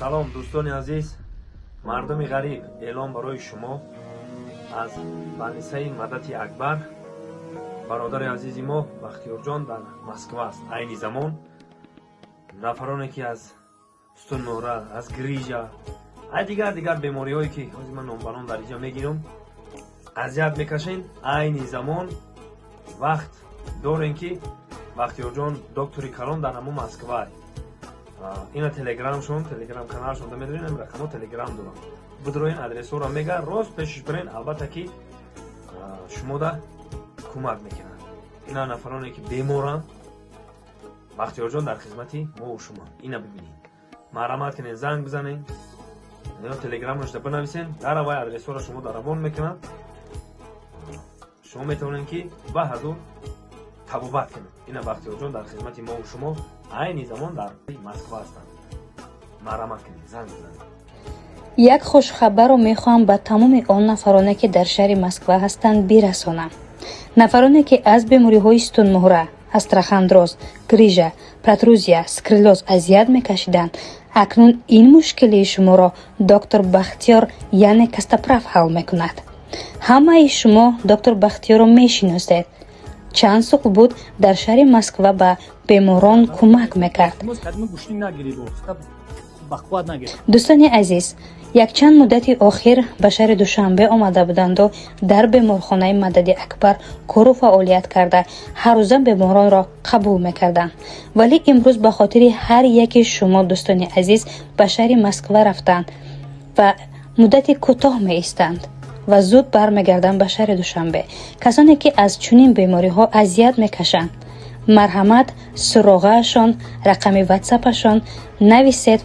Салом, дӯстони азиз, мардуми ғариб. Эълон барои шумо аз больницаи Мадади Акбар. Бародари азизи мо Бахтиёрҷон дар Москва аст айни замон. Нафароне, ки аз сутунмӯҳра, аз грижа, ай дигар дигар бемориҳое, ки ҳозир ман номбарон дар инҷа мегирам, азият мекашен, айни замон вақт дорем, ки Бахтиёрҷон доктори калон дар ҳамон Москва. Ина телеграмшон, телеграм каналшон да медонем, ин рақамҳо телеграм дорам. Бидроен, адресҳоро мега, рост пешиш бирен, албатта ки шумода кӯмак мекунанд. Ина нафароне, ки беморанд, Бахтиёрҷон дар хизмати мову шумо. Ина бибинед, марҳамат кунед, занг бизанед ё телеграмашда бинависен, дар аввай адресҳоро шумо дар равон мекунанд. Шумо метавонед, ки ба ҳазур табобат кунед. Ина Бахтиёрҷон дар хизмати мову шумо айни замон дар Москва ҳастанд. Марҳамат кунед, занг бизанед. Як хушхабарро мехоҳам ба тамоми он нафароне, ки дар шаҳри Москва ҳастанд, бирасонам. Нафароне, ки аз бемориҳои сутунмуҳра, остеохондроз, грижа, протрузия, сколиоз азият мекашиданд, акнун ин мушкилии шуморо доктор Бахтиёр, яъне Костоправ, ҳал мекунад. Ҳамаи шумо доктор Бахтиёрро мешиносед. Чанд сол буд, дар шаҳри Москва ба беморон кӯмак мекард. Дӯстони азиз, якчанд муддати охир ба шаҳри Душанбе омада буданду дар беморхонаи Мадади Акбар кору фаъолият карда, ҳаррӯза беморонро қабул мекарданд. Вале имрӯз ба хотири ҳар яки шумо, дӯстони азиз, ба шаҳри Москва рафтанд ва муддати кӯтоҳ меистанд ва зуд бармегарданд ба шаҳри Душанбе. Касоне, ки аз чунин бемориҳо азият мекашанд, марҳамат, суроғаашон, рақами ватсапашон нависед.